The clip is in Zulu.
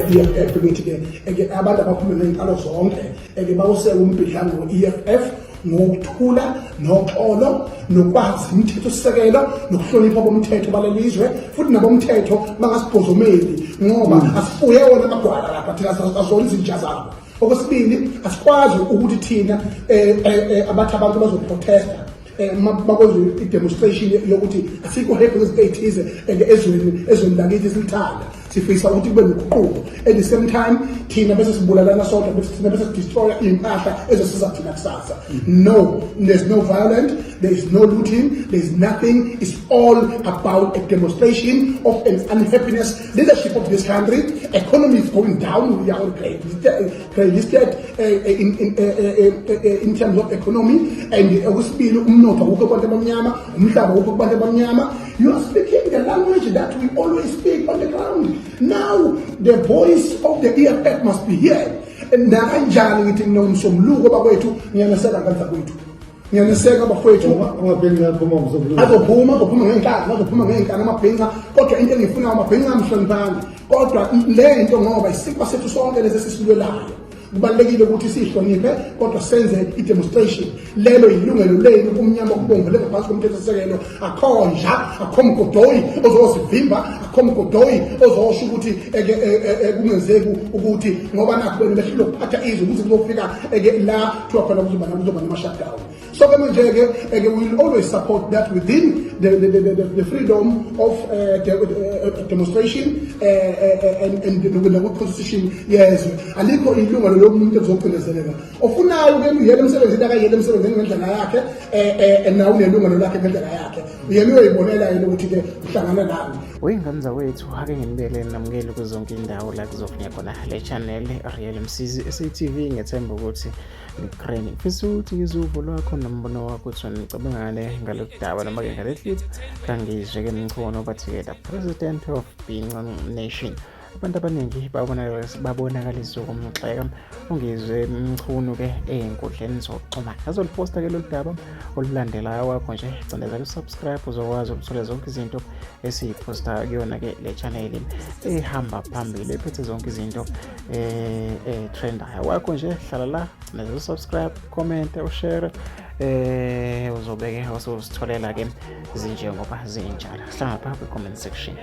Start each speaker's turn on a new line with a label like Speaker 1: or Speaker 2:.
Speaker 1: EFF ngithi ke abantu abaphume ngey'nkalo zonke eke bawuseke umbhidlango we-EFF ngokuthula noxolo nokwazi imithetho-sisekelo nokuhlonipha bomthetho balelizwe, futhi nabomthetho bangasibhozomeli ngoba asifuye wona amagwala lapha thina, asizona izinja zabo. Okwesibili, asikwazi ukuthi thina abathi abantu bazoprotesta, bakwenza i-demonstration yokuthi asikho happy ngezinto ey'thize ezweni lakithi silithanda, sifisa ukuthi kube noguquko, at the same time thina bese sibulalana sodwa, bese thina bese sidestroya iy'mpahla ezosiza thina kusasa. No, there's no violent, there is no looting, there is nothing. It's all about a demonstration of an unhappiness leadership of this country. Economy is going down. We are on grey listed in terms of economy. And okwesibili, umnotho awukho kubantu abamnyama, umhlaba awukho kubantu abamnyama. You are speaking the language that we always speak on the ground. Now the voice of the EFF must be heard. Nakanjani ngithi ngomsombuluko bakwethu, ngiyaneseka ngandla kwethu, ngiyaneseka bafowethu.
Speaker 2: Amabhinca aphuma ngomsombuluko?
Speaker 1: Azophuma, azophuma ngenkani, azophuma ngenkani amabhinca. Kodwa into engiyifunayo, amabhinca amhloniphani, kodwa le nto ngoba isikwa sethu sonke lesi esisilwelayo, kubalulekile ukuthi siyihloniphe, kodwa senze i-demonstration. Lelo yilungelo lenu kumnyama kubomvu lengaphansi komthethosisekelo. Akho nja, akho mgodoyi ozosivimba, akho mgodoyi ozosho ukuthi eke kungenzeki ukuthi ngoba nakho benu behlule ukuphatha izwe ukuthi kuzofika eke la kuthiwa khona kuzoba nama-shutdown. So ke manje ke we will always support that within the freedom of demonstration and the constitution yezwe. Alikho ilungelo lomuntu elizocindezeleka. Ofunayo ke uyele emsebenzini, akayele emsebenzini ngendlela yakhe, nawe unelungelo lakhe ngendlela yakhe. Yena uyoyibonela yena ukuthi ke uhlangana nani.
Speaker 3: Wey'ngane zakwethu, ake nginibele namukele kuzo zonke indawo la kuzofunya khona le channel, Real Msizi SATV. Ngethemba ukuthi ni-grand. Ngifisa ukuthi ngizwe uvo lwakho nombono wakho ukuthi wena nicabanga ngale ngalolu daba noma-ke ngale clip kaNgizwe-ke Mchunu, bathi-ke the president of Bhinca Nation. Abantu abaningi babonakalisa ukumgxeka uNgizwe Mchunu-ke ey'nkundleni zokuxhumana. Azoliphosta-ke lolu daba olulandelayo wakho nje, cindezela u-subscribe uzokwazi ukuthola zonke izinto esiyiphosta kuyona-ke le channel ehamba phambili, ephethe zonke izinto etrendayo. Wakho nje, hlala la, cindezela u-subscribe, comment, ushare, uzobeke usuzitholela-ke zinjengoba zinjalo. Hlangapha kwi-comment section.